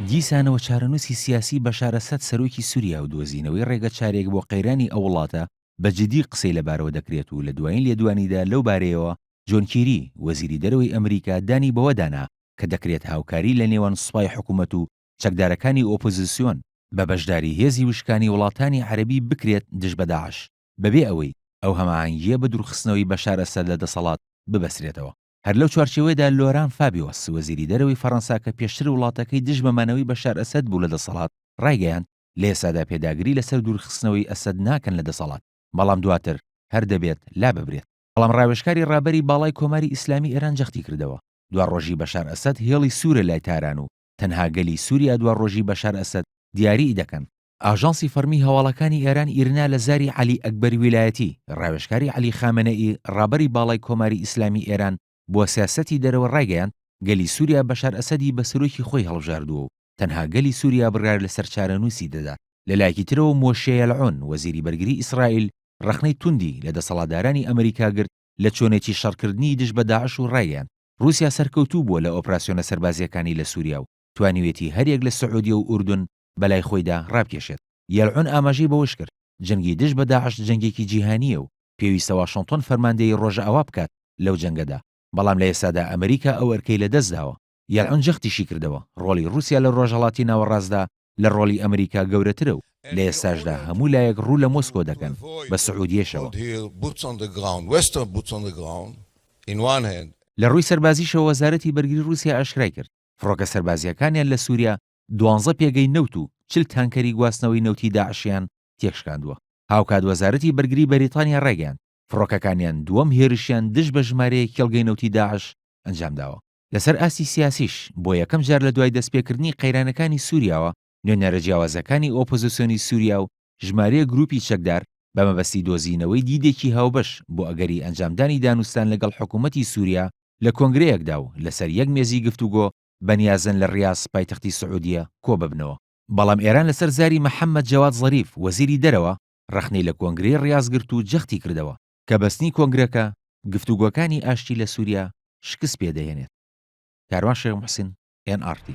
دیسانەوە چارەنووسی سیاسی بەشار ئەسەد سەرۆکی سوریا و دۆزینەوەی ڕێگەچارەیەک بۆ قەیرانی ئەو وڵاتە بە جدی قسەی لەبارەوە دەکرێت و لە دوایین لێدوانیدا لەو بارەیەوە جۆن کیری وەزیری دەرەوەی ئەمریکا دانی بەوەدا نا کە دەکرێت هاوکاری لە نێوان سوپای حکومەت و چەکدارەکانی ئۆپۆزیسیۆن بە بەشداری هێزی وشکانی وڵاتانی عەرەبی بکرێت دژ بە داعش بەبێ ئەوەی ئەو هەماهەنگییە بە دوورخستنەوەی بەشار ئەسەد لە دەسەڵات ببەسرێتەوە. هەر لەو چوارچێوەیەدا لۆران فابیۆس، وەزیری دەرەوەی فەرەنسا کە پێشتر وڵاتەکەی دژ بە مانەوەی بەشار ئەسەد بوو لە دەسەڵات، ڕایگەیاند، لە ئێستادا پێداگری لەسەر دوورخستنەوەی ئەسەد ناکەن لە دەسەڵات، بەڵام دواتر هەر دەبێت لاببرێت. بەڵام ڕاوێژکاری ڕابەری باڵای کۆماری ئیسلامی ئێران جەختی کردەوە، دواڕۆژی بەشار ئەسەد هێڵی سوورە لای تاران و تەنها گەلی سووریا دواڕۆژی بەشار ئەسەد دیاریی دەکەن. ئاژانسی فەڕمی هەواڵەکانی ئێران ئیرنا لە زاری عەلی ئەکبەر ویلایەتی، ڕاوێژکاری عەلی خامەنەئی، ڕابەری باڵای کۆماری ئیسلامی ئێران بۆ سیاسەتی دەرەوە ڕایگەیاند، گەلی سووریا بەشار ئەسەدی بە سەرۆکی خۆی هەڵبژاردووە و تەنها گەلی سووریا بڕیار لەسەر چارەنووسی دەدات. لە لایەکی ترەوە مۆشێ یەلعۆن، وەزیری بەرگری ئیسرائیل ڕەخنەی توندی لە دەسەڵاتدارانی ئەمریکا گرت لە چۆنێتی شەڕکردنی دژ بە داعش و ڕایگەیاند، ڕووسیا سەرکەوتوو بووە لە ئۆپراسیۆنە سەربازییەکانی لە سووریا و توانیویەتی هەریەک لە سعودیە و ئوردن بەلای خۆیدا ڕابکێشێت. یەلعون ئاماژەی بەوەشکرد، جەنگی دژ بە داعش جەنگێکی جیهانییە و پێویستە واشنتۆن فەرماندەیی ڕۆژئاوا بکات لەو جەنگەدا، بەڵام لە ئێستادا ئەمریکا ئەو ئەرکەی لەدەستداوە. یەلعون جەختیشی کردەوە، ڕۆڵی ڕووسیا لە ڕۆژهەڵاتی ناوەڕاستدا لە ڕۆڵی ئەمریکا گەورەترە و لە ئێستاشدا هەموو لایەک ڕوو لە مۆسکۆ دەکەن، بە سعودیەشەوە. لە ڕووی سەربازیشەوە وەزارەتی بەرگری ڕووسیا ئاشکرای کرد، فڕۆکە سەربازییەکانیان لە سووریا دوانزە پێگەی نەوت و 40 تانکەری گواستنەوەی نەوتی داعشیان تێکشکاندووە. هاوکات وەزارەتی بەرگری بەریتانیا ڕایگەیاند، فڕۆکەکانیان دووەم هێرشیان دژ بە ژمارەیەک کێڵگەی نەوتی داعش ئەنجامداوە. لەسەر ئاستی سیاسیش، بۆ یەکەم جار لە دوای دەستپێکردنی قەیرانەکانی سووریاوە، نوێنەرە جیاوازەکانی ئۆپۆزسیۆنی سووریا و ژمارەیەک گرووپی چەکدار بە مەبەستی دۆزینەوەی دیدێکی هاوبەش بۆ ئەگەری ئەنجامدانی دانوستان لەگەڵ حکوومەتی سووریا لە کۆنگرەیەکدا و لەسەر یەک مێزی گفتوگۆ بەنیازن لە ڕیاز پایتەختی سعودیە کۆببنەوە. بەڵام ئێران لەسەر زاری محەممەد جەواد زەریف وەزیری دەرەوە ڕەخنەی لە کۆنگرەی ڕیاز گرت و جەختی کردەوە کە بەستنی کۆنگرەکە گفتوگۆکانی ئاشتی لە سوریا شکست پێدەهێنێت. کاروان شێخ موحسین، ئێن ئاڕ تی.